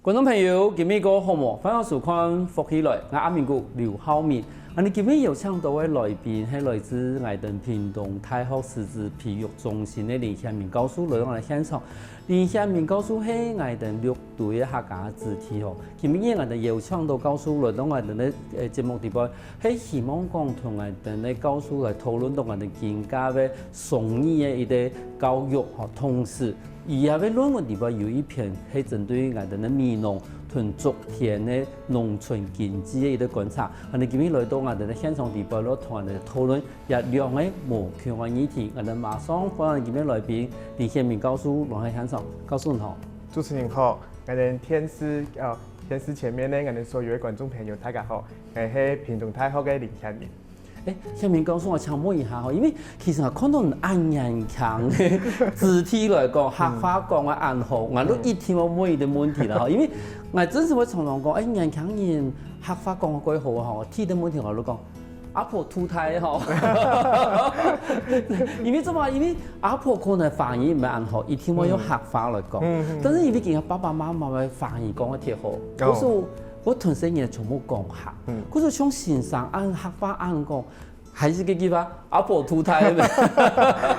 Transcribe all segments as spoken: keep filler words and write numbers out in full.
觀眾朋友，今晡日過好無？歡迎收看《福氣來》，𠊎阿明哥劉浩明。恁呢今晡日邀請到个來賓係來自𠊎等屏東大學師資培育中心个林憲明教授來到𠊎等現場。林憲明教授係𠊎等六堆个客家子弟吼，今晡日𠊎等邀請到教授來到𠊎等个呃節目裡背，係希望講同𠊎等个教授來討論到𠊎等今下个雙語个一個教育吼，同時 佢个論文裡背有一篇係針對𠊎等个美濃同竹田个農村經濟个一個觀察。恁呢今晡日來到𠊎等个現場裡背，來同𠊎等討論這兩個無共个議題。𠊎等馬上歡迎今晡日來賓林憲明教授來到現場。教授你好。主持人好，𠊎等電視呃電視前面个𠊎等所有个觀眾朋友大家好，𠊎係屏東大學个林憲明。 誒，憲明教授，𠊎請問一下吼，因為其實𠊎看到你恁年輕个子弟來講，客話講个恁好，𠊎都一定愛問你个問題啦吼，因為𠊎真係會常常講，誒，年輕人客話講个過好吼，第一個問題𠊎都講，阿婆渡大个吼。因為做麼？因為阿婆可能華語毋係恁好，一定會用客話來講。但是因為今下爸爸媽媽个華語講个忒好，故所𠊎同細人全部講客，故所像先生恁客話恁講， 還係該句話，阿婆渡大个咩？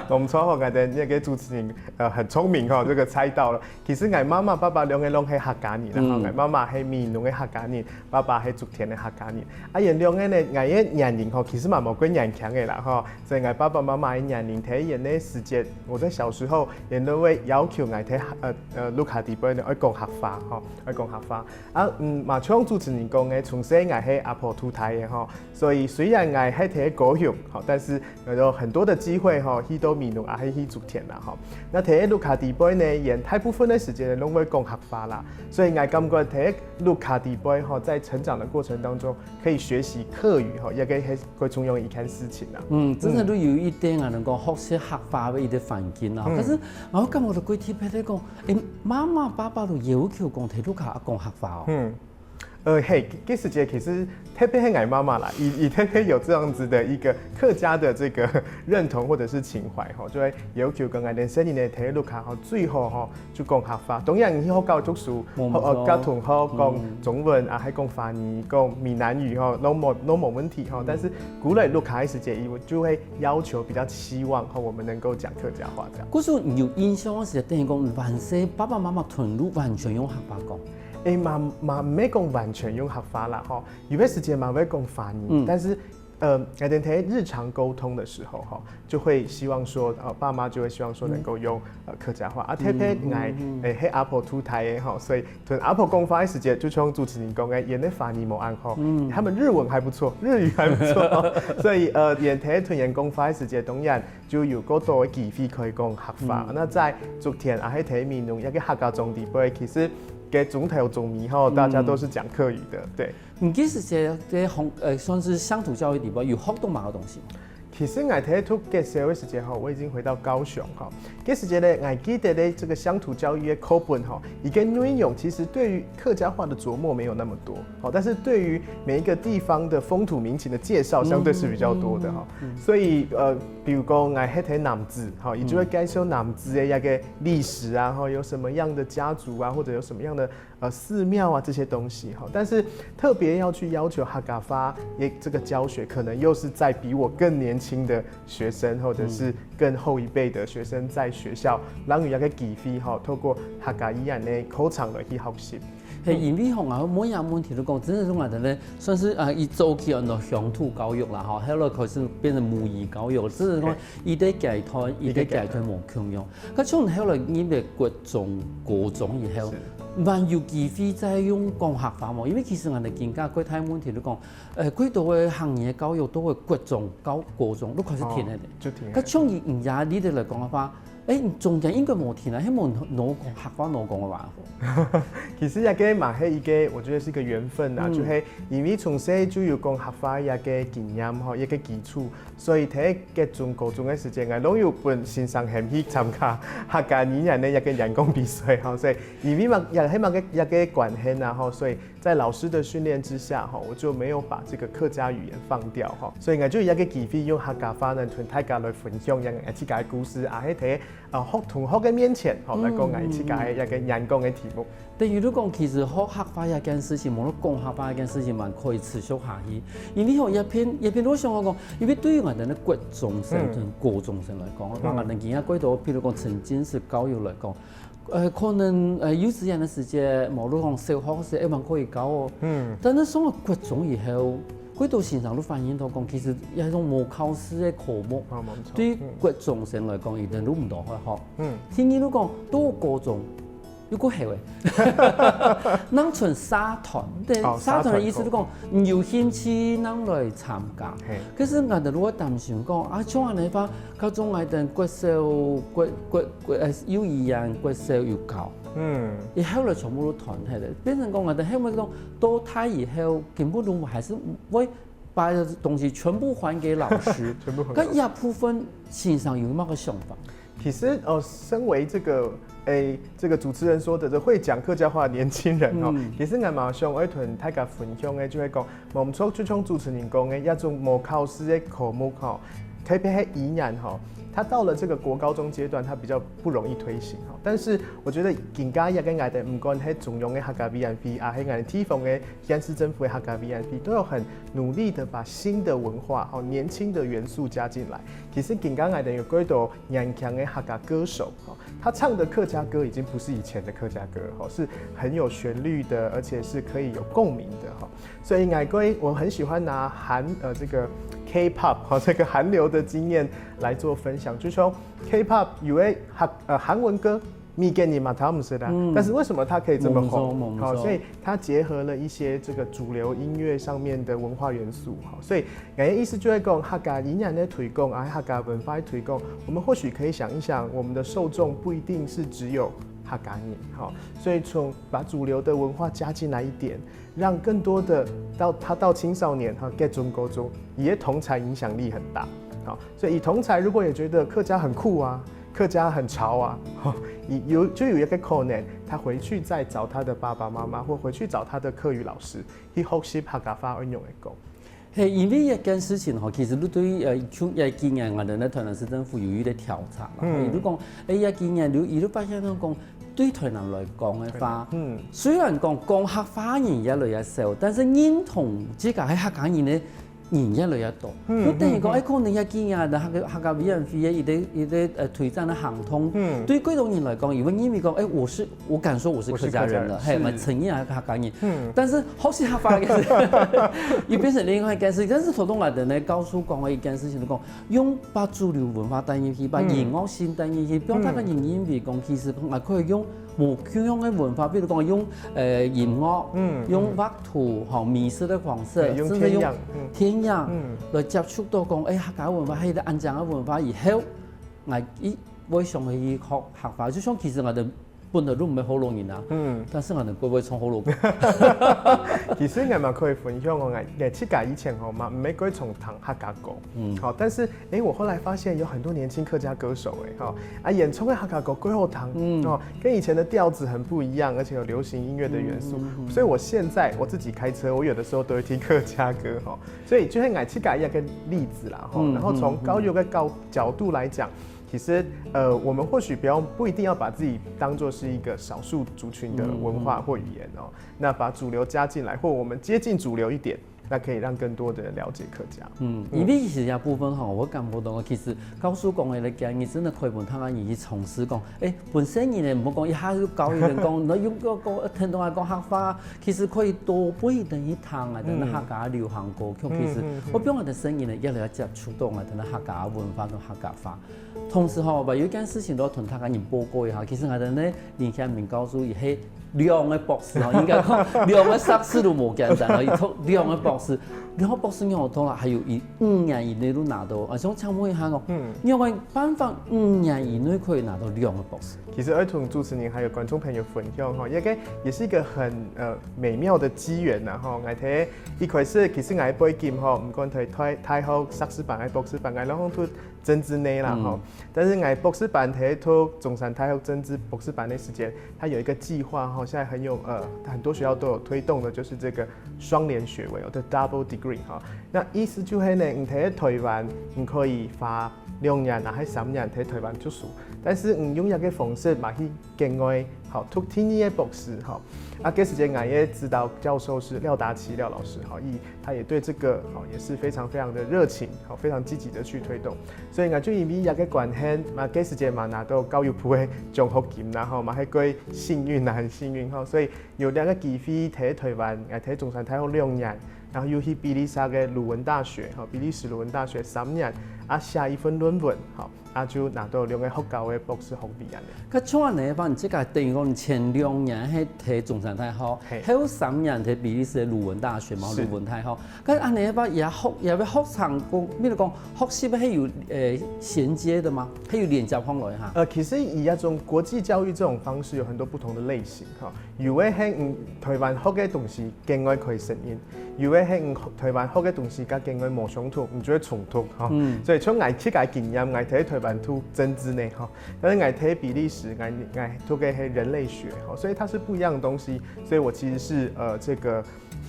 無錯吼，𠊎等這個主持人呃很聰明吼，這個猜到了。其實𠊎媽媽、爸爸兩個攏係客家人啦吼，𠊎媽媽係美濃个客家人，爸爸係竹田个客家人。啊，佢兩個呢，𠊎个年齡吼，其實嘛無幾年輕个啦吼，所以𠊎爸爸媽媽个年齡，在佢个時節，我在小時候，佢都會要求𠊎在呃呃屋下底背呢愛講客話吼，愛講客話。啊，嗯，嘛像主持人講个，從細𠊎係阿婆渡大个吼， 所以雖然𠊎係在高雄，吼，但是𠊎有很多的機會吼，去到美濃啊，還去竹田啦，吼。那在屋下底背呢，佢大部分个時間呢，攏會講客話啦。所以𠊎感覺在屋下底背吼，在成長的過程當中，可以學習客語吼，也可以係最重要的一件事情啦。嗯，真的都有一點啊，能夠學習客話个一個環境啊。可是我感覺到最特別个講，誒，媽媽、爸爸都要求講在屋下講客話哦。嗯。 呃，嘿，該時節其實特別係𠊎媽媽啦，佢佢特別有這樣子的一個客家的這個認同或者是情懷吼，就會要求講𠊎等細人仔在屋下吼，最好吼就講客話。當然你去學校讀書，呃，佮同學講中文啊，還講華語、講閩南語吼，都無都無問題吼。但是過來屋下个時節，佢就會要求比較期望吼，我們能夠講客家話這樣。故所你有印象个時節，等於講還細爸爸媽媽同你完全用客話講。 誒，嘛嘛毋係講完全用客話啦吼，有个時節嘛會講華語，但是呃，𠊎等在日常溝通的時候吼，就會希望說，呃，爸媽就會希望說能夠用呃客家話啊，特別𠊎誒係阿婆渡大个吼，所以同阿婆講話个時節，就像主持人講个，佢个華語無恁好，他們日文還不錯，日語還不錯，所以呃，佢在同佢講話个時節，當然就有較多个機會可以講客話。那在竹田啊，還在美濃一個客家庄底背，其實 个中頭中尾吼，大家都是講客語的，對。你其實這這方呃算是鄉土教育底背有學到麼个東西？其實𠊎在讀國小个時節吼，我已經回到高雄吼。該時節呢，𠊎記得呢，這個鄉土教育个課本吼，佢个內容其實對於客家話的琢磨沒有那麼多，好，但是對於每一個地方的風土民情的介紹，相對是比較多的哈。所以呃，比如講，𠊎係在楠梓吼，佢就會介紹楠梓个一個歷史啊，吼，有什麼樣的家族啊，或者有什麼樣的 呃寺廟啊這些東西哈，但是特別要去要求客家話，也這個教學，可能又是在比我更年輕的學生，或者是更後一輩的學生在學校，讓佢有个機會哈，透過客家語言个課程來去學習。嘿，因為吼，啊，問一個問題就講，真的是講真的，算是啊，一早期很多鄉土教育啦，吼，後來開始變成母語教育，只是講一個階段，一個階段無共樣。 該像後來入了國中、高中以後，還有機會再用講客話無？因為其實𠊎等今下最大問題就講，呃，幾多个客語个教育都會國中、高高中都開始停了咧。就停了。該像以你這裡來講个話，誒，中間應該無停啊，係無拿講客話拿講个話。其實這個嘛係一個，我覺得是一個緣分啊，就係因為從細就有講客話一個經驗吼，一個基礎， 所以在國中、高中个時節，𠊎攏有分先生喊去參加客家語言个一個演講比賽吼，所以因為嘛，也係嘛个一個關係啊吼，所以在老師的訓練之下吼，我就沒有把這個客家語言放掉吼，所以𠊎就有一個機會用客家話呢，同大家來分享一下自家个故事啊，係在啊，學同學个面前，吼，來講𠊎自家个一個演講个題目。等於你講，其實學客話這件事情，無論講客話這件事情，蠻可以持續下去。因為吼，一片一片，我想講，因為對於𠊎等个國中生、嗯、高中生來講，嗯、𠊎等今下過到，譬如講沉浸式教育來講，呃，可能呃幼稚園个時節，無論講小學時，還蠻可以教哦。嗯。但是上了國中以後， 幾多先生都反映到講，其實這種無考試个科目，啊，無錯。對於國中生來講，一定都毋多會學。嗯。第二，你講到高中，又過後誒，人像社團，對，哦，社團个意思，社團科。你講你有興趣，人來參加。嘿。可是𠊎等就會擔心講，啊，像恁樣个話，高中𠊎等國小、國、國、國，呃，幼兒園、國小有教，嗯。以後來全部都斷忒了，變成講𠊎等後面講到大以後，根本都還是會 把東西全部還給老師。全部還給老師。該這部分先生有麼个想法？其實，呃，身為這個，誒，這個主持人說的，這會講客家話的年輕人哦，嗯。其實𠊎嘛想愛同大家分享的，就係講，無錯，就像主持人講的，這種無考試的科目吼，特別係語言吼，它到了這個國高中階段，它比較不容易推行吼。但是我覺得今下這個𠊎等，毋管係中央的客家委員會，啊，係𠊎等地方的 縣市政府的客家委員會都有很努力的把新的文化，吼，年輕的元素加進來。其實今下𠊎等有幾多年輕的客家歌手，吼，他唱的客家歌已經不是以前的客家歌，吼，是很有旋律的，而且是可以有共鳴的，吼。所以𠊎个，我很喜歡拿韓，呃，這個K-pop，吼，這個韓流的經驗來做分享，就是說K-pop有的客，呃，韓文歌， 每個人嘛，他們是的，嗯。但是為什麼它可以這麼紅？沒錯，沒錯。好，所以它結合了一些這個主流音樂上面的文化元素。好，所以𠊎个意思就係講，客家語言的推廣，啊，客家文化的推廣，我們或許可以想一想，我們的受眾不一定是只有客家人，好，所以從把主流的文化加進來一點，讓更多的到，他到青少年，哈，國中高中，佢个同儕影響力很大。好，所以佢同儕如果也覺得客家很酷啊， 客家很潮啊，吼，有，就有一個可能，他回去再找他的爸爸媽媽，或回去找他的客語老師，去學習客家話愛仰般講。係，因為這件事情吼，其實你對，呃，像這幾年𠊎等个臺南市政府有一個調查嘛，嗯。你講，誒，這幾年你，你發現講，對臺南來講个話，嗯。雖然講講客話人越來越少，但是認同自家係客家人个 人越來越多。嗯，就等於講，嗯，嗯。哎，可能這幾年个客家，客家委員會个一個，一個，呃，推展个行動，嗯。對幾多人來講，佢會認為講，哎，我是，我敢說我是客家人了，我是客家人，嘿，是。嘛承認啊，客家人。嗯。但是學習客話个，又變成另外一件事。但是頭先𠊎等呢，教授講个一件事情，就講，用把主流文化帶入去，把，嗯。音樂性帶入去，不要大家人認為講，嗯。其實講，還可以用 無共樣个文化，比如講用，呃，音樂，嗯，用畫圖，吼，美術个方式，對，用甚至用電影，嗯。電影，嗯。來接觸到講，哎，客家文化，係一個恁樣个文化以後，𠊎一會想去學客話，就像其實𠊎等本來都毋係學老人啊，嗯。但是𠊎等會會唱學老歌。其實𠊎嘛可以分享哦，𠊎，𠊎自家以前吼嘛，毋係會唱客家歌，嗯。好，但是 哎，我後來發現有很多年輕客家歌手，哎，哈，啊，演唱个客家歌蓋好聽，嗯。哦，跟以前的調子很不一樣，而且有流行音樂的元素。嗯，嗯，嗯。所以我現在我自己開車，我有的時候都會聽客家歌，哈。所以就係𠊎自家一個例子啦，哈。嗯，然後從教育个角，嗯，嗯。角度來講，其實，呃，我們或許不要，不一定要把自己當作是一個少數族群的文化或語言哦，嗯，嗯。那把主流加進來，或我們接近主流一點， 那可以讓更多的人了解客家。嗯，嗯。因為其實這部分吼，𠊎感覺到其實教授講个這建議真的可以分大家人去嘗試講，哎，分細人仔，毋好講一下就教佢等講，那用個講，聽到人講客話，其實可以多分佢等去聽啊，等嗯。客家流行歌曲，其實嗯，嗯，嗯。𠊎感覺𠊎等細人仔越來越接觸到啊，等客家文化同客家話。 同時吼，𠊎有一件事情都要同大家人報告一下。其實𠊎等呢，林憲明教授佢係兩個博士吼，應該講兩個碩士都無簡單吼，佢讀兩個博士，兩個博士仰會讀啦，還有佢五年以內都拿到。啊，想請問一下哦，嗯。你有辦法五年以內可以拿到兩個博士？其實愛同主持人還有觀眾朋友分享吼，這個也是一個很，呃，美妙的機緣吶吼。𠊎在一開始其實𠊎个背景吼，毋管在大，大學碩士班還係博士班，𠊎攏讀 政治類啦，嗯。吼。但是𠊎博士班在讀中山大學政治博士班的時間，它有一個計劃，吼，現在很有，呃，很多學校都有推動的，就是這個雙聯學位，哦，the double degree，哈。那意思就係呢，你在台灣，你可以花兩年啊，還三年在台灣讀書，但是，嗯，用這个方式嘛去境外，好，讀第二个博士，好。啊，該時節𠊎个指導教授是廖達奇廖老師，好，佢，他也對這個，好，也是非常非常的熱情，好，非常積極的去推動。所以𠊎就因為這个關係，嘛，該時節嘛拿到教育部个獎學金啦，好，嘛，還過幸運啦，很幸運，好，所以有這个機會在台灣，𠊎在中山大學兩年，然後又去比利時个魯汶大學，好，比利時魯汶大學三年，啊，寫一份論文，好。 啊，就拿到兩个學校个博士學位恁呢。該像恁呢个話，你這个等於講你前兩年係在中山大學，嘿。後三年在比利時个魯汶大學嘛，是。魯汶大學。該恁呢个話，也學，也學生講，比如講學習係有，呃，銜接的嗎？係有連接方來哈？呃，其實以那種國際教育這種方式，有很多不同的類型哈。有的係，嗯，台灣學个東西，境外可以適應。 有个係，嗯，台灣學个東西佮境外無相同，毋就會衝突，吼。嗯。所以像𠊎自家經驗，𠊎在台灣讀政治呢，吼，但是𠊎在比利時，𠊎，𠊎讀个係人類學，吼，所以它是不一樣的東西，所以我其實是，呃，這個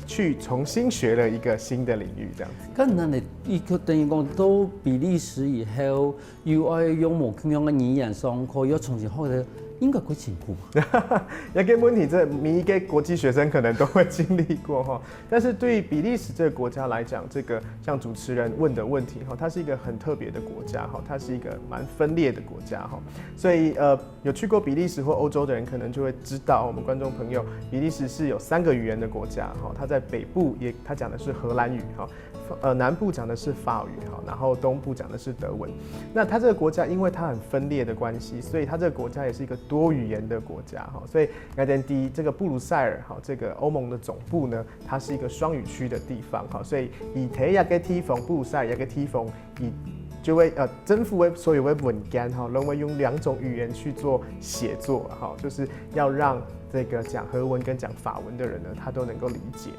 去重新學了一個新的領域，這樣子。該恁呢，佢就等於講到比利時以後， 又愛用無共樣个語言上課，又重新學个，應該會辛苦吧？這个問題，這每一個國際學生可能都會經歷過哈。但是對於比利時這個國家來講，這個像主持人問的問題哈，它是一個很特別的國家哈，它是一個蠻分裂的國家哈。所以呃，有去過比利時或歐洲的人，可能就會知道，我們觀眾朋友，比利時是有三個語言的國家哈。它在北部也，它講的是荷蘭語哈，呃，南部講的是法語哈，然後東部講的是德文。那它這個國家因為它很分裂的關係，所以它這個國家也是一個多語言的國家哈。所以𠊎等在這個布魯塞爾哈，這個歐盟的總部呢，它是一個雙語區的地方哈。所以佢在這個地方，布魯塞爾這個地方，佢就會，呃，政府的所有的文件哈，都會用兩種語言去做寫作哈，就是要讓這個講荷文跟講法文的人呢，他都能夠理解。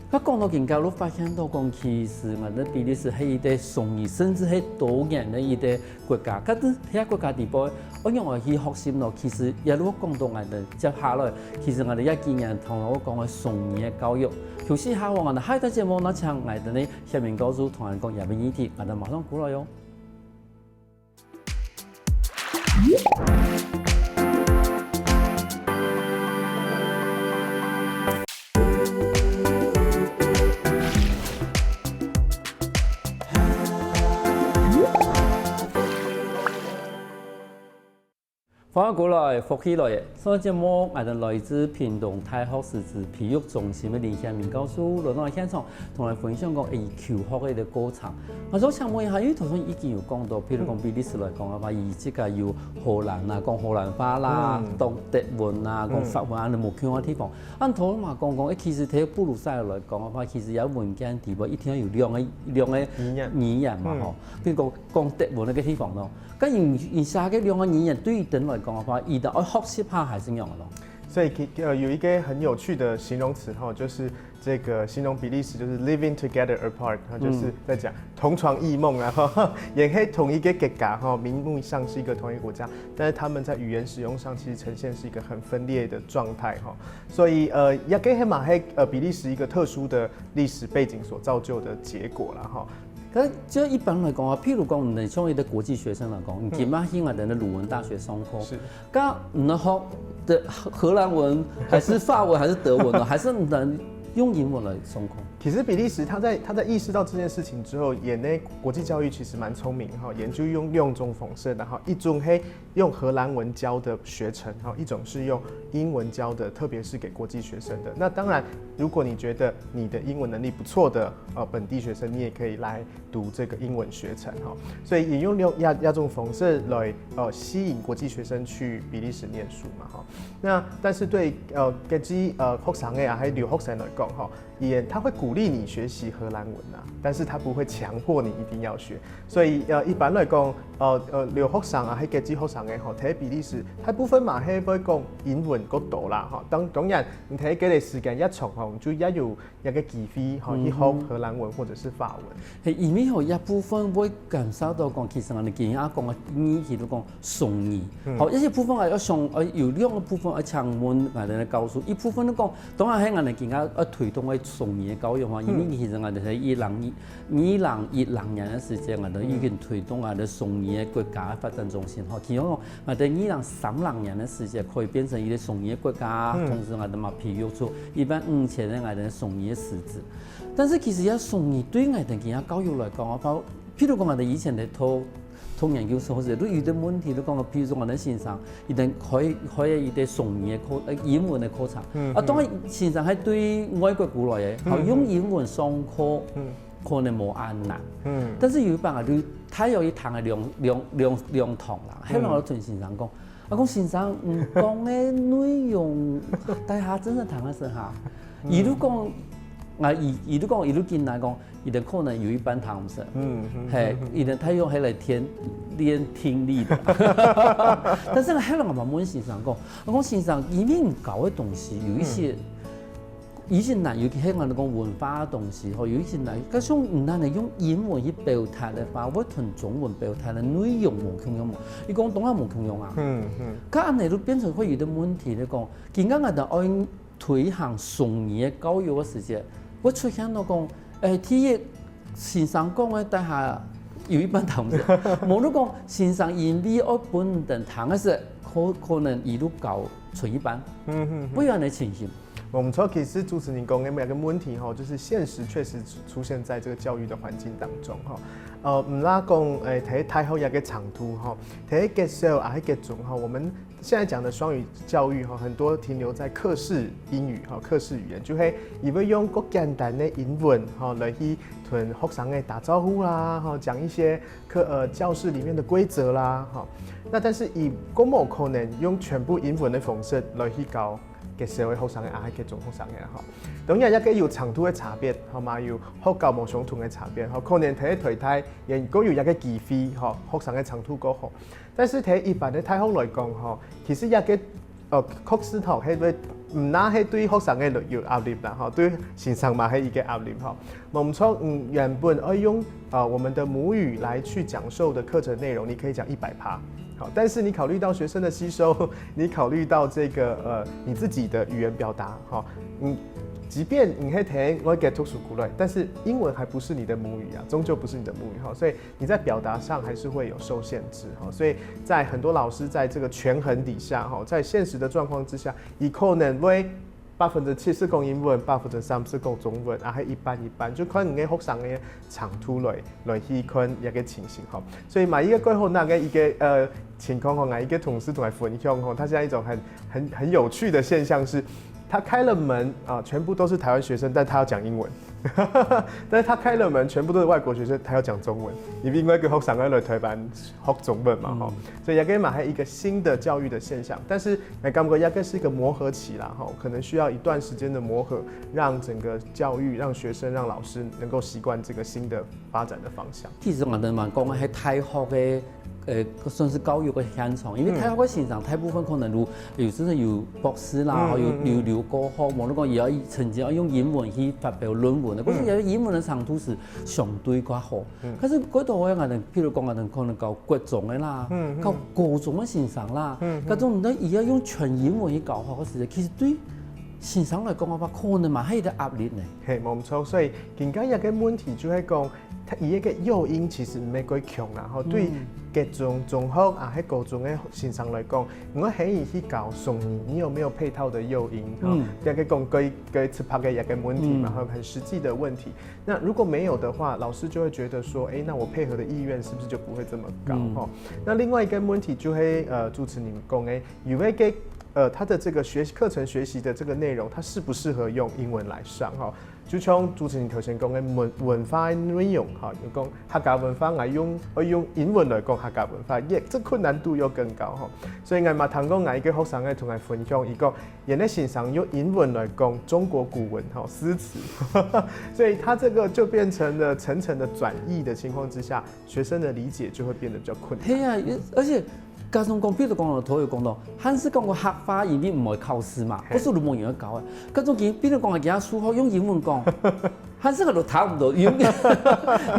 該講到今个，𠊎發現到講，其實𠊎等比利時係一個雙語，甚至係多元个一個國家。但是這國家底背，仰般去學習呢？其實也如果講到𠊎等接下來，其實𠊎等這幾年同𠊎講个雙語个教育，休息下，𠊎等下一段節目，𠊎請𠊎等个謝明教授同𠊎講這個議題，𠊎等馬上過來喲。 歡迎過來，福氣來了！上節目，𠊎等來自屏東大學師資培育中心个林憲明教授，來到現場，同𠊎分享講，欸，佢求學个一個過程。𠊎想請問一下，因為頭先已經有講到，譬如講比利時來講个話，佢自家有荷蘭啊，講荷蘭話啦，嗯。講德文啊，講法文啊，嗯。無共樣个地方。 恁頭先嘛講講，欸，其實在布魯塞爾來講个話，其實這文件底背一定要有兩個，兩個語言。語言嘛，嗯。吼。比如講，講德文該個地方咯，該佢，佢寫个兩個語言對佢等來講个話，佢等愛學習下還係仰般咯？所以其，呃，有一個很有趣的形容詞，吼，就是這個形容比利時，就是living together apart，然後就是在講同床異夢啊，然後也可以同一個國家，吼，名目上是一個同一個國家，但是他們在語言使用上其實呈現是一個很分裂的狀態，吼。 所以，呃，這個係嘛係，呃，比利時一個特殊的歷史背景所造就的結果啦，吼。該就一般來講啊，譬如講，你像一個國際學生來講，你今晡日去𠊎等个魯汶大學上課，是。該你學的荷蘭文還是法文還是德文呢？還是你用英文來上課？其實比利時他在，他在意識到這件事情之後，佢个國際教育其實蠻聰明，吼，佢就用兩種方式，然後一種係 用荷蘭文教的學程，哈，一種是用英文教的，特別是給國際學生的。那當然，如果你覺得你的英文能力不錯的，呃，本地學生，你也可以來讀這個英文學程，哈。所以佢用這，這種方式來，呃，吸引國際學生去比利時念書嘛，哈。那但是對，呃，國際，呃，學生个啊，還有留學生來講，哈， 語言，他會鼓勵你學習荷蘭文啊，但是他不會強迫你一定要學。所以，呃，一般來講，呃，呃，留學生啊，還國際學生个吼，在比利時，大部分嘛，係會講英文較多啦，吼。當，當然，你在該个時間一長吼，你就也有一個機會吼，去學荷蘭文或者是法文。係，因為吼，一部分會感受到講，其實𠊎等今下講个語言都講雙語。好，一部分啊，愛想，呃，有兩個部分愛請問𠊎等个教授，一部分都講， 當然，係𠊎等今下愛推動个雙語个教育吼，因為其實𠊎兜係二零一、二零一零年个時節，𠊎兜已經推動𠊎兜雙語个國家个發展中心吼。其實講，𠊎兜二零三零年个時節，可以變成一個雙語个國家，同時𠊎兜嘛培育出一萬五千个𠊎兜雙語个師資。但是其實這雙語對𠊎兜今下教育來講啊，包譬如講𠊎兜以前在讀讀研究所時，都有兜問題，都講，譬如講𠊎兜先生，佢兜開開一個雙語个課，呃，英文个課程，啊，當然先生還對外國過來个，好用英文上課，可能無恁難。但是有一擺啊，就大約一堂个兩兩兩兩堂啦，後來𠊎就同先生講，啊，講先生，你講个內容，大家真正聽得識哈？佢就講，啊，佢佢就講，佢就緊來講，佢兜可能有一半聽毋識。嗯，嘿，佢兜大約係來練練聽力个。但是呢，後來𠊎嘛問先生講，𠊎講先生，因為你教个東西有一些，有一些難，尤其係𠊎兜講文化个東西吼，有一些難，加上你若係用英文去表達个話，會同中文表達个內容無共樣無？佢講當然無共樣啊。嗯嗯。該恁樣就變成會有一個問題，就講，今下𠊎兜愛 推行雙語个教育个時節，會出現到講，欸，第一，先生講个底下有一半聽毋識，無就講先生因為愛分人聽个時，可可能佢就教賰一半，會有恁樣情形。無錯，其實主持人講个每一個問題吼，就是現實確實出現在這個教育的環境當中吼。呃，毋啦講，欸，在大學這個程度吼，在國小啊，在國中吼，我們 現在講的雙語教育哈，很多停留在課室英語哈，課室語言，就係佢會用較簡單个英文哈來去同學生仔打招呼啦，哈，講一些課呃教室裡面的規則啦，哈。那但是佢較無可能用全部英文个方式來去教國小个學生仔啊，還有國中學生仔哈。當然，這個有程度个差別，哈嘛有學校無相同个差別，哈，可能在台大，也較有這個機會，哈，學生个程度較好。 但是在一般个大學來講吼，其實這個呃，確實吼，係對，毋單係對學生个有壓力啦，吼，對先生嘛係一個壓力吼。無錯，嗯，原本愛用呃我們的母語來去講授的課程內容，你可以講一百趴，好，但是你考慮到學生的吸收，你考慮到這個呃你自己的語言表達，哈，嗯，即便你係在外國讀書過來，但是英文還不是你的母語啊，終究不是你的母語哈，所以 你在表達上還是會有受限制哈。所以在很多老師在這個權衡底下哈，在現實的狀況之下，佢可能會百分之七十講英文，百分之三十講中文，啊，還一半一半，就看你个學生个程度來來去看這個情形哈。所以嘛，一個過後那個一個呃情況哈，𠊎一個同事同𠊎分享哈，他現在一種很很很有趣的現象是，他開了門啊，全部都是台灣學生，但他要講英文。 但是他開了門，全部都是外國學生，他要講中文，因為外國學生愛來台灣學中文嘛，吼，所以這個嘛還有一個新的教育的現象。但是，哎，感覺這個是一個磨合期啦，吼，可能需要一段時間的磨合，讓整個教育、讓學生、讓老師能夠習慣這個新的發展的方向。其實𠊎兜嘛講个係大學个 呃，算是教育个現場，因為大學个先生大部分可能有有甚至有博士啦，有有留過學，無論講也要曾經要用英文去發表論文个，可是也有英文个程度是相對較好。可是過多个人，譬如講，人可能教國中个啦，教高中个先生啦，該種你也要用全英文去教學个時節，其實對先生來講个話，可能嘛還有點壓力呢。嘿，無錯，所以今天這個問題就係講， 佢一個誘因其實毋係過強啦，吼，對國中、中學啊，還高中个先生來講，你愛喊佢去教雙語，你有沒有配套的誘因？吼，這個講過過直白个一個問題嘛，吼，很實際的問題。那如果沒有的話，老師就會覺得說，哎，那我配合的意願是不是就不會這麼高？吼，那另外一個問題就係，呃，主持人講个，有一個，呃，他的這個學課程學習的這個內容，它適不適合用英文來上？吼， 就像主持人頭先講个文文化个內容，吼，有講客家文化，𠊎用愛用英文來講客家文化，也這困難度又更高吼。所以𠊎嘛聽過𠊎一個學生个同𠊎分享，佢講，佢个先生用英文來講中國古文吼詩詞，所以他這個就變成了層層的轉譯的情況之下，學生的理解就會變得比較困難。係啊，而且 加上講，比如講，頭有講到，還係講个客話，因為毋會考試嘛，不是都無人會教个。加上佢，比如講，佢數學用英文講，還係都聽毋到，用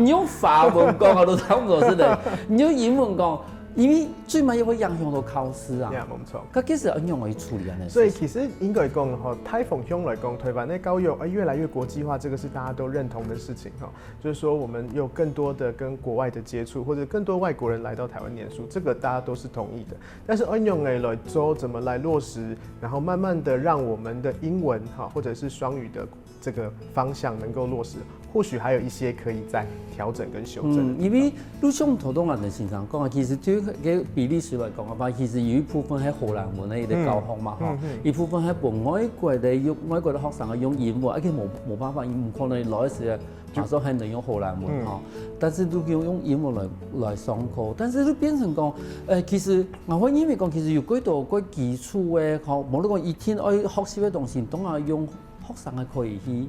你用法文講啊，都聽毋到，是的。你用英文講，因為最尾又會影響到考試啊。呀，無錯。該其實愛仰般去處理恁樣个事情？所以其實應該講吼，大方向來講，台灣的教育會越來越國際化，這個是大家都認同的事情哈。就是說，我們有更多的跟國外的接觸，或者更多外國人來到台灣念書，這個大家都是同意的。但是愛仰般來做，怎麼來落實，然後慢慢的讓我們的英文哈，或者是雙語的這個方向能夠落實，或許還有一些可以再調整跟修正的地方。嗯，因為就像頭先𠊎等先生講啊，其實對該比利時來講个話，其實有一部分係荷蘭文个一個教學嘛，吼，嗯嗯一部分係分外國个用外國个學生个用英文，而且無無辦法，毋可能來个時候馬上還能用荷蘭文嗯吼，但是就用用英文來來上課，但是就變成講，呃，其實𠊎會認為講，其實有幾多个基礎个吼，無論講一定愛學習个東西，當然用學生个可以去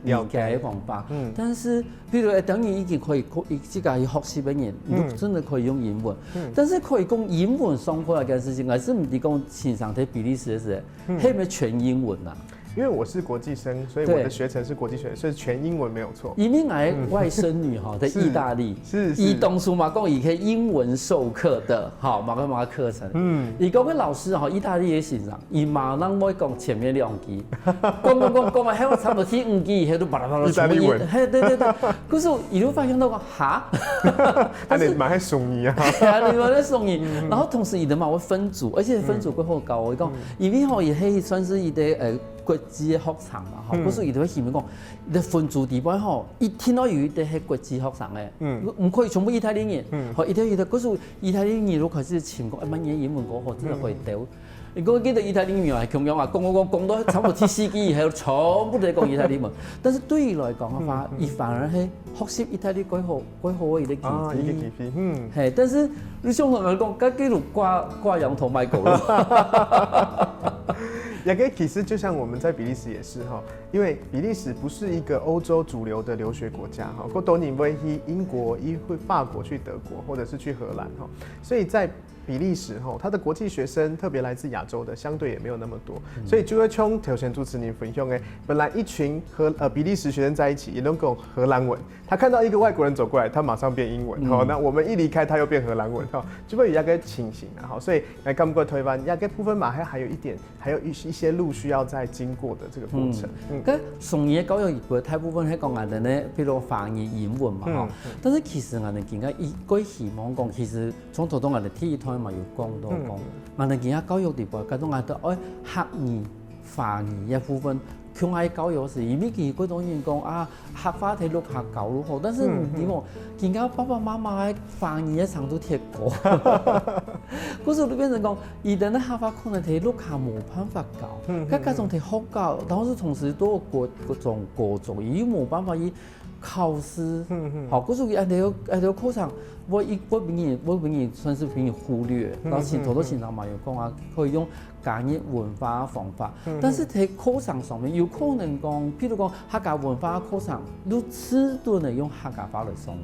理解个方法。嗯但是，比如，誒，等於已經可以可以自家去學習个人，你嗯就真的可以用英文。嗯但是可以講英文上課這件事情，還是毋知講先生在比利時个時候，嗯係毋係全英文啊？因為我是國際生，所以我的對學程是國際學，所以全英文沒有錯。因為𠊎外甥女吼，在是義大利，是是佢當初嘛講佢係英文授課的，吼，某个某个課程。嗯，佢講个老師吼，義大利个先生，佢馬上會講前面兩句，講講講講啊，還有差不多第五句，佢就巴拉巴拉義大利文全部，嘿，對對對，可是佢就發現到講哈，那你蠻還送你啊？啊，你們在送你，然後同時佢的嘛會分組，而且分組過後搞，我講，因為吼也係算是一個呃國際个學程嘛，吼，嗯可是佢就會希望講，你的分組底背吼，一定要有一個係國際學生个，嗯毋可以全部義大利人，嗯吼，一定要有一個，可是義大利人如果係情況，哎，蠻英文過後，真的會丟。你講記得義大利人還共樣啊，講講講講到差不多第四句，還有全部都在講義大利文。但是對佢來講个話，佢反而係學習義大利過後，過後个一個機啊，一個會機。會，嗯。嘿，但是你像我們講，該記錄掛掛羊頭賣狗肉。也可以，其實就像我們在比利時也是哈，因為比利時不是一個歐洲主流的留學國家哈，過多人會去英國、去法國、去德國，或者是去荷蘭哈，所以在比利時哈，它的國際學生，特別來自亞洲的，相對也沒有那麼多，所以就會像頭先主持人分享的，本來一群荷呃比利時學生在一起，也能講荷蘭文，他看到一個外國人走過來，他馬上變英文，哈、那我們一離開，他又變荷蘭文，哈、就會有一個情形啊，哈，所以來看過台灣，那個部分嘛，還還有一點，還有一一些路需要再經過的這個過程。嗯，該雙語个教育入邊，大部分係講啊，等呢，比如華語、英文嘛，吼。但是其實啊，你今个一个希望講，其實從頭到尾的第一段嘛有講到講，啊，你今个教育入邊，該種啊，都愛客語、華語个部分，共下教育時，因為其實過多人講啊，客話在屋下教就好，但是你無，今个爸爸媽媽个華語个程度忒高。故所就變成講，佢等个客話可能在屋下無辦法教，該該種在學校，然後是同時都有國國中、高中，佢又無辦法去考試，好，故所佢恁樣恁樣課程，我一我比你我比你算是比你忽略，然後先頭都先頭嘛有講啊，可以用加入文化方法，但是在課程上面有可能講，譬如講客家文化課程，就只能用客家話來上。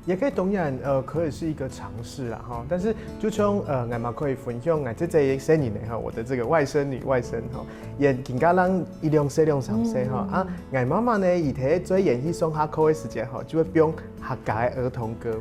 也可以，當然，呃，可以是一個嘗試啦，哈。但是就像呃，𠊎嘛可以分享，𠊎這這一些年呢，哈，我的這個外甥女、外甥哈，也今个人一兩歲、兩三歲哈，啊，𠊎媽媽呢，以前最願意上下課的時間哈，就會放客家的兒童歌。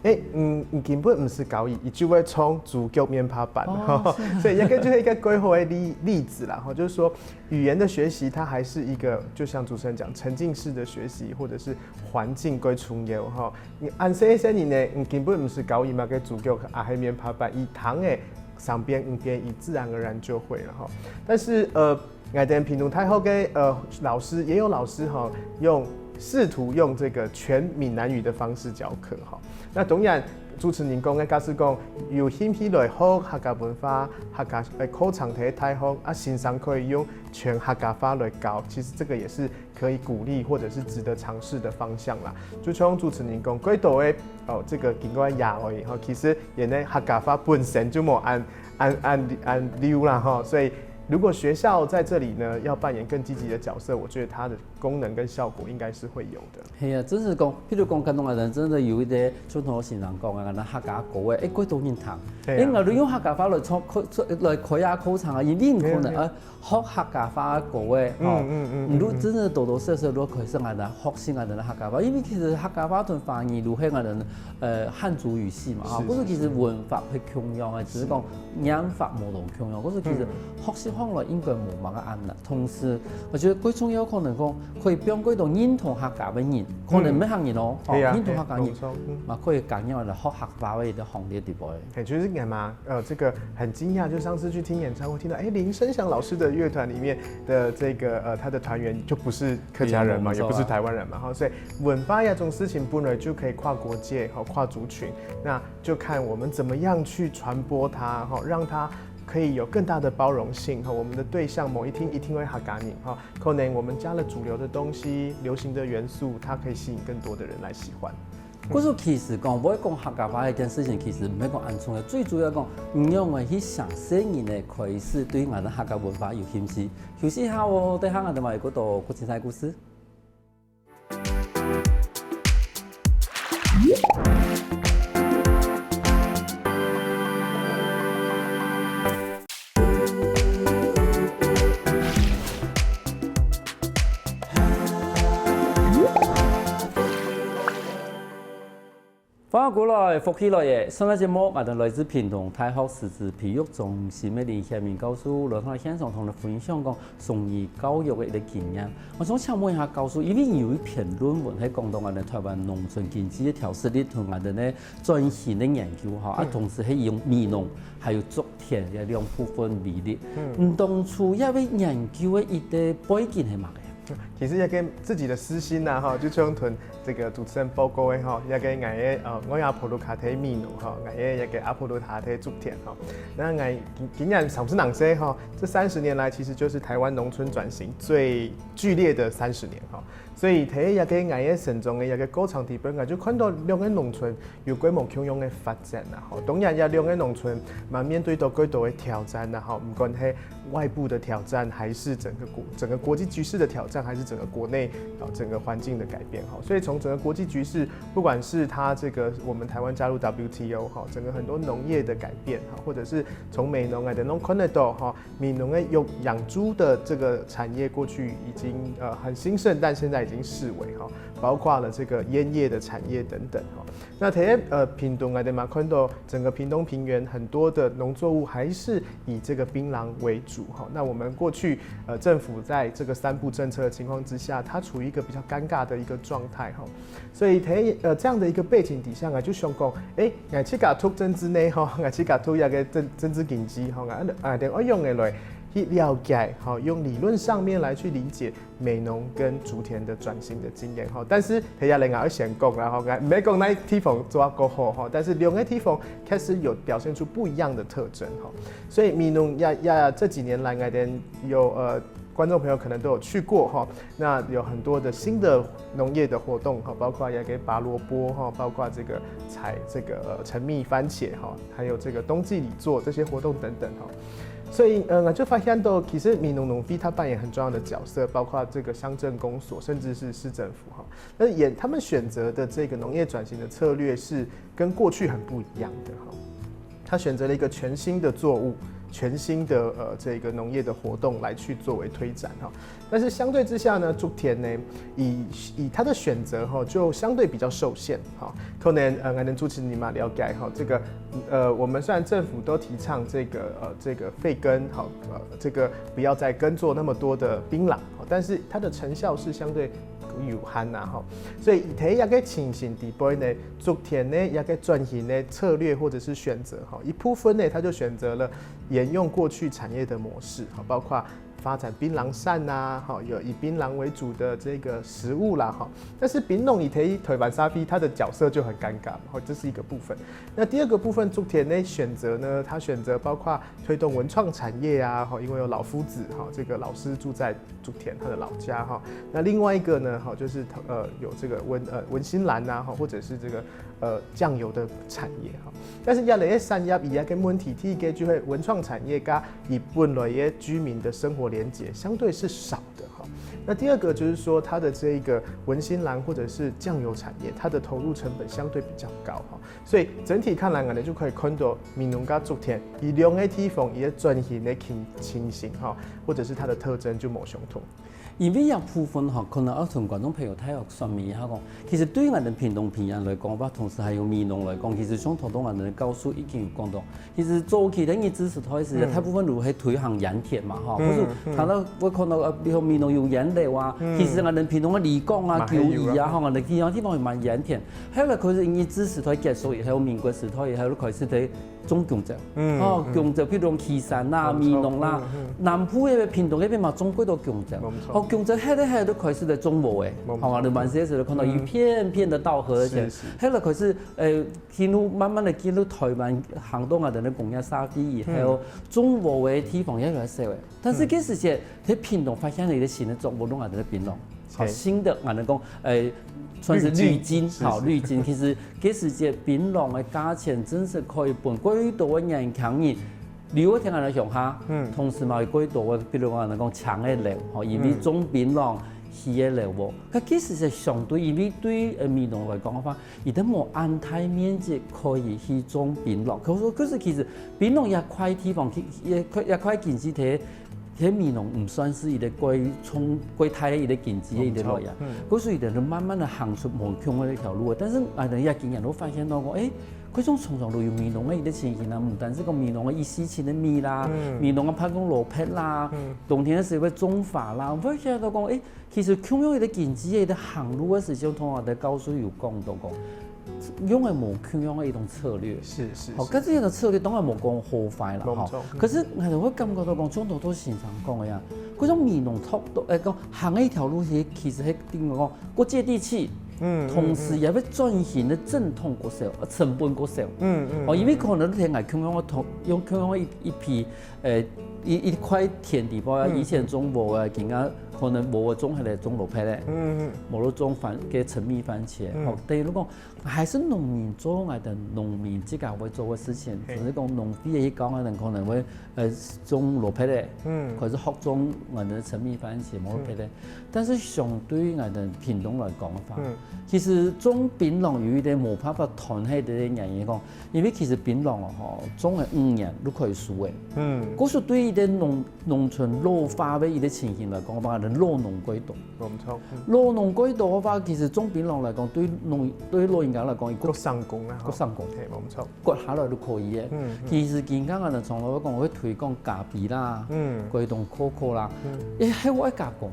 誒，嗯，嗯，根本毋使教佢，佢就會唱豬腳面帕粄，哦哈，所以這個就是一個幾好的例例子啦，哈，就是說語言的學習，它還是一個，就像主持人講，沉浸式的學習，或者是環境最重要，哈。你恁細个細人呢，你根本毋使教佢麼个豬腳啊，係面帕粄，佢聽个三遍五遍，佢自然而然就會了，哈。但是呃，𠊎等屏東大學个呃老師也有老師哈，用試圖用這個全閩南語的方式教課哈。那當然，主持人講个，假使講有興趣來學客家文化、客家呃課程在大學啊，先生可以用全客家話來教，其實這個也是可以鼓勵或者是值得嘗試的方向啦。就像主持人講，幾多个哦，這個經過亞而已哈，其實也呢客家話本身就無恁恁恁恁溜啦哈，所以如果学校在这里呢，要扮演更积极的角色，我觉得它的功能跟效果应该是会有的。係啊，真係講，譬如講，廣東人真的有一个傳統先生講啊，那客家歌诶，誒，幾多人聽？係啊誒，我都用客家話來唱，來開下課程啊，因為你可能係啊啊，學客家話歌誒，吼，嗯嗯嗯你都真的多多少少都開始啊，學習啊，客家話，因為其實客家話同華語都係啊，呃，漢族語系嘛，哈，是不過其實文法係共樣个，只是講念法無同共樣，可是其實嗯學習上來應該無麼个恁難。同時，我覺得最重要可能講，可以放幾多認同客家个人，可能毋係客人哦，吼，係啊，認同客家人係啊，沒錯，嗯嘛可以加入來學客話个一个行列裡背。哎，其实也蛮呃，这个很惊讶，就上次去听演唱会，听到哎林生祥老师的乐团里面的这个呃他的团员就不是客家人嘛，嗯也不是台湾人嘛，哈，所以文化呀这种事情本来就可以跨国界哈，跨族群，那就看我们怎么样去传播它哈，让它可以有更大的包容性哈。我们的对象某一天一定会客家人哈，可能我们加了主流的东西、流行的元素，它可以吸引更多的人来喜欢。故所其實講，會講客家話這件事情，其實毋係講恁重要，最主要講，你用个去想細人个開始，對𠊎兜客家文化有興趣。休息一下哦，等下𠊎兜還有更多古精彩故事。歡迎過來，福氣來耶！上個節目，𠊎兜來自屏東大學師資培育中心个林顯明教授，來到現場同𠊎兜分享講雙語教育个一個經驗。𠊎想請問一下教授，因為有一篇論文係講到𠊎兜台灣農村經濟个調適率同𠊎兜呢轉型个研究吼，啊，同時係用美濃還有竹田這兩部分為例。嗯，當初這位研究个一個背景係麼个？ 其实也跟自己的私心呐，哈，就像同这个主持人报告的哈，也跟俺的呃，我也普鲁卡特米努哈，俺也也给阿普鲁卡特竹田哈。那俺今今年三十两岁哈，这三十年来其实就是台湾农村转型最剧烈的三十年哈。所以，在也个俺个成长的也个过程里边，俺就看到两个农村有规模共样的发展呐，哈。当然，也两个农村嘛面对到更多的挑战呐，哈。不管是外部的挑战，还是整个国整个国际局势的挑战，还是整个国内啊整个环境的改变哈。所以从整个国际局势，不管是它这个我们台湾加入 W T O 哈，整个很多农业的改变哈，或者是从美农啊等等看得到哈，美农的有养猪的这个产业过去已经呃很兴盛，但现在已经式微哈，包括了这个烟叶的产业等等哈。 那在呃屏东啊，对嘛，看到整个屏东平原很多的农作物还是以这个槟榔为主哈。那我们过去呃政府在这个三不政策的情况之下，它处于一个比较尴尬的一个状态哈。所以在呃这样的一个背景底下啊，就想讲，哎，俺自家读政治呢哈，俺自家读一个政政治经济哈，啊啊，对，我用个来去了解哈，用理论上面来去理解 美浓跟竹田的转型的经验哈。但是，等下来我要先讲啦哈，我没讲哪地方做得过好哈，但是两个地方开始有表现出不一样的特征哈。所以美浓呀呀这几年来，我们有呃观众朋友可能都有去过哈，那有很多的新的农业的活动哈，包括也给拔萝卜哈，包括这个采这个呃陈蜜番茄哈，还有这个冬季礼作这些活动等等哈。 所以，呃，我就发现到，其实美浓农会它扮演很重要的角色，包括这个乡镇公所，甚至是市政府哈。那也他们选择的这个农业转型的策略是跟过去很不一样的哈。他选择了一个全新的作物，全新的呃这个农业的活动来去作为推展哈。但是相对之下呢，竹田呢，以以他的选择哈，就相对比较受限哈。可能呃，可能主持人嘛了解哈，这个呃，我们虽然政府都提倡这个呃这个废耕哈，呃这个不要再耕作那么多的槟榔，哈，但是它的成效是相对有限呐哈。所以在这个情形底背呢，竹田呢，这个转型的策略或者是选择哈，一部分呢，他就选择了沿用过去产业的模式哈，包括發展檳榔扇啊，哈，有以檳榔為主的這個食物啦，哈。但是檳榔佢在臺灣社會，它的角色就很尷尬，哈，這是一個部分。那第二個部分，竹田呢選擇呢，他選擇包括推動文創產業啊，哈，因為有老夫子，哈，這個老師住在竹田他的老家，哈。那另外一個呢，哈，就是呃有這個文呃文心蘭啊，哈，或者是這個呃醬油的產業，哈。但是這類个產業，佢个問題，第一個就係文創產業佮佢本來个居民的生活連結相對是少的哈。那第二個就是說，它的這個文心蘭或者是醬油產業，它的投入成本相對比較高哈。所以整體看來，我們就可以看到美濃佮竹田，佢兩個地方，佢个轉型个情情形哈，或者是它的特徵就無相同。 因為這部分吼，可能愛同觀眾朋友大約說明一下講，其實對於𠊎等屏東平原來講，或同時還有美濃來講，其實像頭先𠊎等教授已經有講到，其實早期个日治時代時，嗯。大部分都係推行鹽田嘛，吼，嗯，可是嗯。談到會看到，呃，比如美濃有鹽寮啊，嗯。其實𠊎等屏東个里港啊、嘛還有啊。九如啊，吼，𠊎等其他地方也蠻鹽田。後來開始日治時代結束以後，民國時代以後開始在 種弓蕉。嗯，哦，嗯。弓蕉，譬如講旗山啦、無錯，美濃啦，嗯，嗯。南部个屏東該片嘛，種幾多弓蕉。無錯。哦，弓蕉下來下來就開始來種禾仔，無錯。吼，你滿世界都看到一片片的稻禾，嗯。而且是，是。下來開始，呃，進入，慢慢的進入臺灣行動啊，等等工業社會以後，嗯。種禾仔个地方也越來越少了。但是該時節，嗯。在屏東發現了一個新的作物，弄啊，等等檳榔。 好，嘿。新的，𠊎等講，呃，算是綠金，綠金，是，好，是。綠金。其實，該時節檳榔个價錢真係可以分幾多个年輕人留在𠊎等鄉下，嗯。同時嘛，有幾多个，比如講，𠊎等講搶个樓，吼，因為種檳榔，嗯。起个樓哦。該其實係相對，因為對，呃，美濃來講个話，佢等無恁大面積可以去種檳榔。可是，可是其實檳榔這塊地方，其，這塊，這塊經濟體 在美濃毋算係一個過重、過大个一個經濟个一個來源。無錯，嗯。故所佢等就慢慢个行出無共个一條路。但是，啊，𠊎等也經驗都發現到講，誒，佢種常常都有美濃个一個情形啊，毋單淨講美濃个一四七个米啦，嗯。美濃个辦公蘿蔔啦，嗯。冬天个時候會種花啦，𠊎發現到講，誒，其實共樣一個經濟个一個行路个時節，頭先𠊎等教授有講到講， 用个無共樣个一種策略。是，是，好，是。可是這個策略當然無講好壞啦，無錯，吼。嗯。可是𠊎就會感覺到講，像頭先先生講个啊，該種美濃差不多，誒，講行个一條路，其實，其實係等於講，較接地氣，嗯，嗯，同時也會轉型个陣痛較少，呃，成本較少。嗯，嗯，哦，因為可能你𠊎共樣个同，用共樣个一，一批，呃，一，一塊田地，包括以前種禾啊，嗯。今下可能禾種下來種蘿蔔咧，嗯，嗯。無就種番，个陳米番茄，嗯。吼，等於講 還係農民做𠊎等農民自家會做个事情，嘿。只係講農會个去教𠊎等可能會，呃，種蘿蔔咧，嗯。或者學種𠊎等个陳米番茄、無就蘿蔔咧。嗯。但是相對𠊎等屏東來講个話，嗯。其實種檳榔有一點無辦法傳下去个原因講，因為其實檳榔哦，吼，種个五年就可以收个。嗯。故所對於一個農，農村老化个一個情形來講，𠊎等老農過多。 無錯，嗯。老農過多个話，其實種檳榔來講，對農，對老人家來講，佢較，較省工啊，吼。較省工。嘿，無錯。割下來就可以个。嗯，嗯。其實今下𠊎等從來講會推廣咖啡啦，嗯。果凍可可啦，嗯。誒，還有愛加工。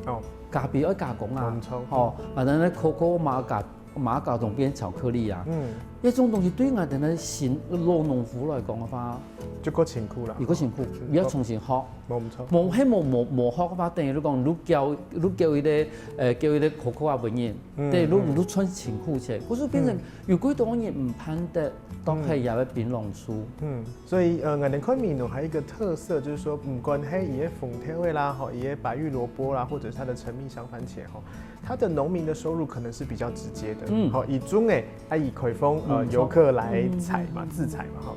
哦。咖啡愛加工啊，無錯。吼，啊，然後可可嘛加，嘛加工變巧克力啊。嗯。這種東西對𠊎等个新，老農夫來講个話，就較辛苦啦。有較辛苦，嗯。你愛重新學。 無毋著。無，係無，無，無學个話，等於你講，你交，你交一個，呃，交一個可可啊分人，嗯，等於你，嗯。你賺辛苦錢，故所變成嗯。有幾多人毋盼得到該樣个檳榔樹。嗯，所以，呃，𠊎等看美濃還有一個特色，就是說，毋管係佢个紅豆仔啦，吼，佢个白玉蘿蔔啦，或者是它的陳米香番茄，吼， 它的農民的收入可能是比較直接的。嗯。好，以中誒，啊，以開放，呃，嗯，遊客來採嘛，嗯，嗯，嗯。自採嘛，哈。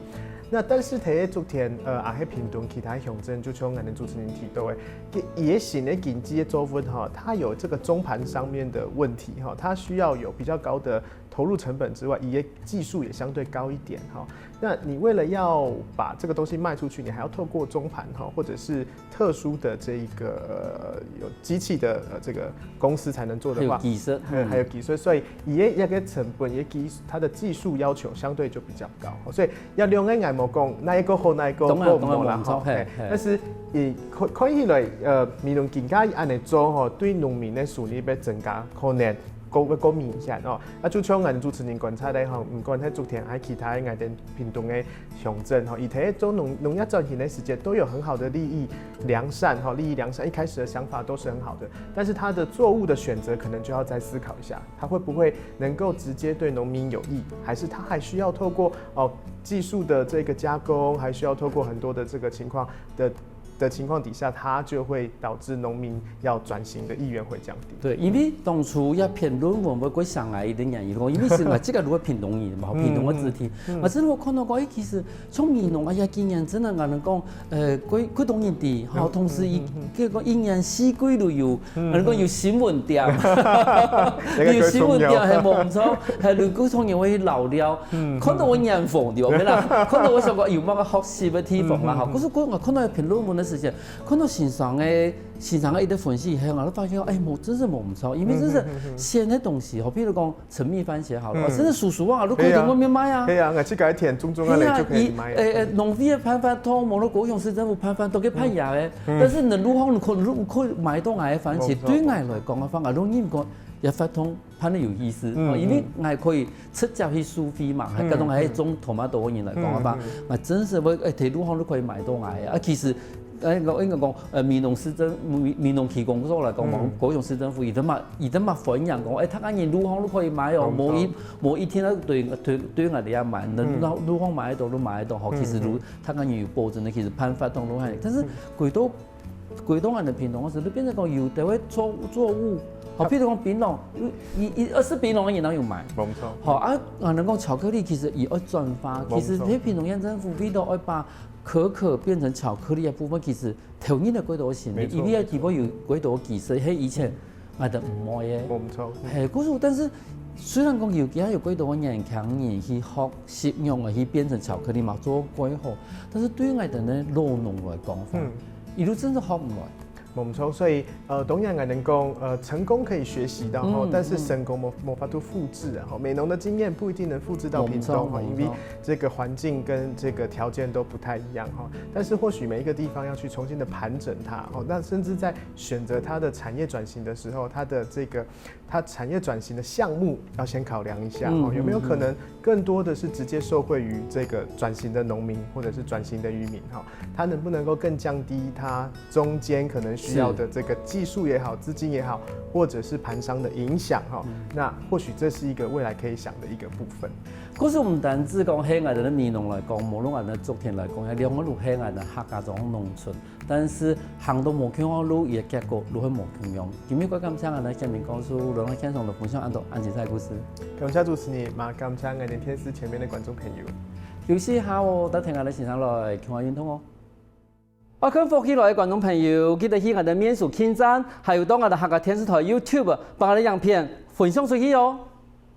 那但是在竹田，呃，啊，還屏東其他鄉鎮，就像剛才主持人提到的，這，這新的經濟的作物哈，它有這個中盤上面的問題哈，它需要有比較高的投入成本之外，它的技術也相對高一點哈。那你為了要把這個東西賣出去，你還要透過中盤哈，或者是 特殊的這一個，呃，有機器的，呃，這個公司才能做的話，還有技術，還有，嗯。還有技術，所以佢个，佢个成本，佢个技術，它的技術要求相對就比較高。所以這兩個𠊎無講，哪一個好，哪一個，當然，當然，無毋著，嘿，嘿。但是，佢看，看起來，呃，美濃今下恁樣做吼，對農民个收入會增加，可能過，過明顯哦。啊，就像𠊎等主持人觀察个吼，毋管係竹田還係其他𠊎等屏東个鄉鎮吼，佢等做農，農業轉型个時節都有很好的利益良善吼，利益良善，一開始的想法都是很好的，但是他的作物的選擇可能就要再思考一下，他會不會能夠直接對農民有益，還是他還需要透過哦技術的這個加工，還需要透過很多的這個情況的的情況底下，它就會導致農民要轉型的意願會降低。對，因為當初這篇論文會過寫𠊎一个原因，因為係𠊎自家就係屏東人嘛，屏東个子弟，𠊎真个有看到講，誒，其實像美濃啊，這幾年真个，𠊎等講，呃，過，過多人知，吼，同時佢，佢講一年四季都有，𠊎等講有新聞點，有新聞點係無錯，還有過多人會去遶尞，看到𠊎眼紅對無？無啦，看到𠊎想講有麼个學習个地方啦，吼，可是過𠊎看到這篇論文个時節， 看到先生个，先生个一个分析，係，𠊎就發現，誒，無，真係無毋著，因為真係鮮个東西吼，比如講陳皮番茄好了，真係熟熟啊，就可以在外面賣啊。係啊，𠊎自家田種種啊，就可以賣。誒誒，農會个辦法通，無論高雄市政府辦法通，去辦也个，但是你路項你可，你可以買到𠊎个番茄，對𠊎來講个話，𠊎都認為講，也發通 辦得有意思，哦，因為𠊎可以直接去收費嘛，還，該種還係種tomato个人來講个話，𠊎真係會，誒，在路項都可以買到𠊎个。啊，其實，誒，應該講，呃，美濃市政，美，美濃區公所來講嘛，高雄市政府，佢等嘛，佢等嘛歡迎講，誒，大家人路項都可以買哦，無一，無一定要對，對，對𠊎等遐買，你路，路項買得到都買得到，吼，其實都，大家人有保證个，其實辦法通都還，但是幾多 幾多人个屏東个時，就變成講有兜个作，作物，好，譬如講檳榔，一，一，一，二十檳榔个人都有買。無毋著。好啊，𠊎等講巧克力其實佢愛轉化，其實這屏東縣政府為到愛把可可變成巧克力个部分，其實投入了幾多心力，因為佢會有幾多技術，係以前𠊎等毋會个。無毋著。係，故所，但是雖然講有，今有幾多个年輕人去學習仰仔去變成巧克力嘛，做過好，但是對𠊎等个老農來講，嗯，佢都真係學毋來。 無毋著，所以呃，當然𠊎等講，呃，成功可以學習到吼，但是成功無，無法度複製啊吼。美濃的經驗不一定能複製到屏東吼，因為這個環境跟這個條件都不太一樣吼。但是或許每一個地方要去重新的盤整它吼，那甚至在選擇它的產業轉型的時候，它的這個它產業轉型的項目要先考量一下吼，有沒有可能更多的是直接受惠於這個轉型的農民或者是轉型的漁民吼，它能不能夠更降低它 中間可能需要的這個技術也好、資金也好，或者是盤商的影響哈，那或許這是一個未來可以想的一個部分。故所毋單止講係𠊎等个美濃來講，無論𠊎等个竹田來講，這兩個都係𠊎等客家庄農村，但是行到無共樣个路，佢个結果就會無共樣。今日𠊎感謝𠊎等个先民講師，來到現場來分享恁多恁精彩个故事。感謝主持人，嘛感謝𠊎等電視前面的觀眾朋友。休息一下哦，等聽𠊎等先生來共下運動哦。 愛看福氣來个觀眾朋友，記得去𠊎等面書網站，還有到𠊎等客家電視台YouTube，幫𠊎等影片分享出去哦。